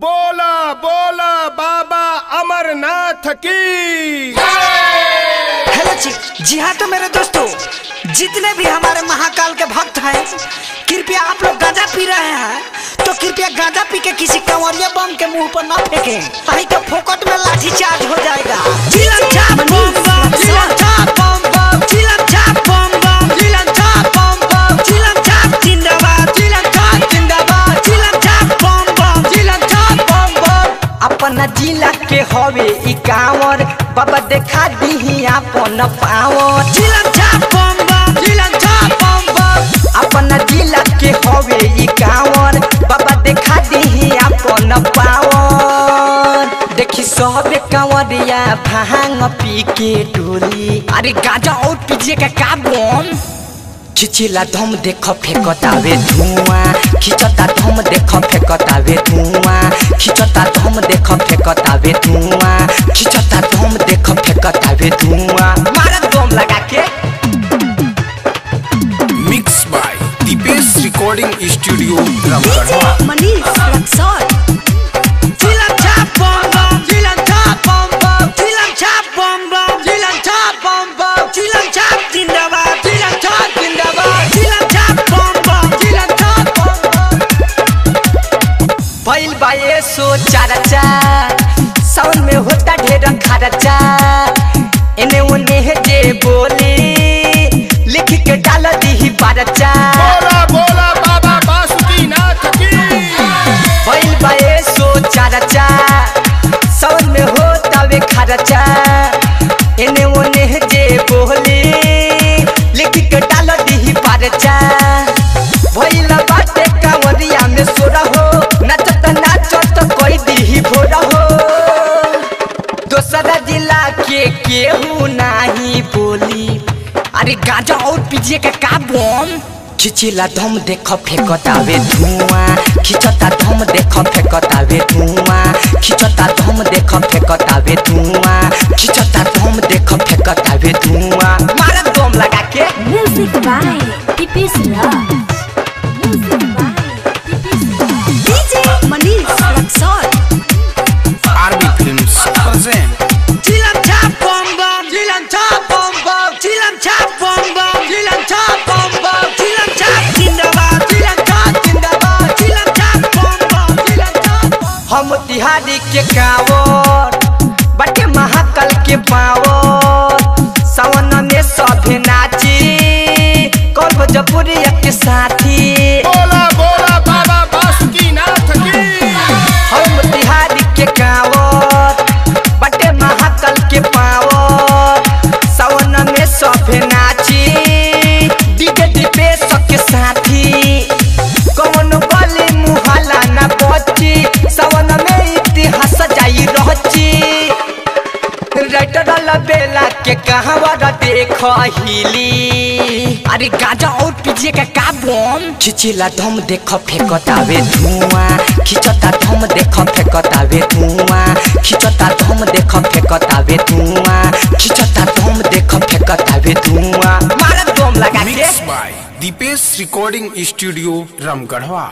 बोला बोला बाबा अमरनाथ की। हेलो जी, जी हाँ, तो मेरे दोस्तों जितने भी हमारे महाकाल के भक्त हैं, कृपया आप लोग गांजा पी रहे हैं तो कृपया गांजा पी के किसी कंवरिया बम के मुंह पर ना फेंकें, नहीं तो फोकट में लाठी चार्ज हो जाएगा। अपना जिला के हवे ई कांवर बाबा देखा दीही अपन पावर। अपना जिला के हवे ई कांवर बाबा देखा दीही अपन पावर। देखी सब कांवरिया भांग पी के डोली, अरे गांजा और पीजिए का बम। खिचिला धम देख फेंकतावे धुआं, खिचता धम देख फेंकतावे धुआं, खिचता धम देख फेंकतावे धुआं, खिचता धम देख फेंकतावे धुआं। मारा दम लगा के। Mix by Deepesh recording studio Ramgarhwa. Manish Raxaul. भइल बा ये सो चर्चा, सावन में होता ढेर खर्चा, एने ओने जे बोली लिख के डाल दीही परचा। बोला बोला बाबा बासुकीनाथ की। भइल बा ये सो चर्चा, सावन में होता वे खर्चा, एने ओने जे बोली लिख के डाल दीही परचा। भइल बाटे कांवरिया में सोरा हो, नाचत नाचत कोई दीही भोरा हो। दोसरा जिला के केहू नाही बोली, अरे गांजा और पीजिए का बम। खिचिला धम देख फेंकतावे धुआं, खिचता धम देख फेंकतावे धुआं, खिचता धम देख फेंकतावे धुआं, खिचता धम देख फेंकतावे धुआं। मारा दम लगा के। Music by Deepesh Raj. Music by Deepesh Raj. DJ Manish Raxaul. RB films present. हम तिहारी के कांवर बाटे महाकाल के पावर, सावन में सभे नाची कौन भोजपुरिया के साथी। बोला बोला बाबा बासुकीनाथ की। हम तिहारी के कांवर बाटे महाकाल के पावर, सावन में सभे नाची डीजे दीपेश के साथी। कौन गली मुहल्ला ना बची, सावन में इतिहास जाई रहची। राइटर लबेला के कहवर देख हिली, अरे गांजा और पीजिए का बम। खिचिला धम देख फेंकतावे धुआं, खिचता धम देख फेंकतावे धुआं, खिचता धम देख फेंकतावे धुआं, खिचता धम देख फेंकतावे धुआं। मारा दम लगा के। Mix by Deepesh recording studio Ramgarhwa.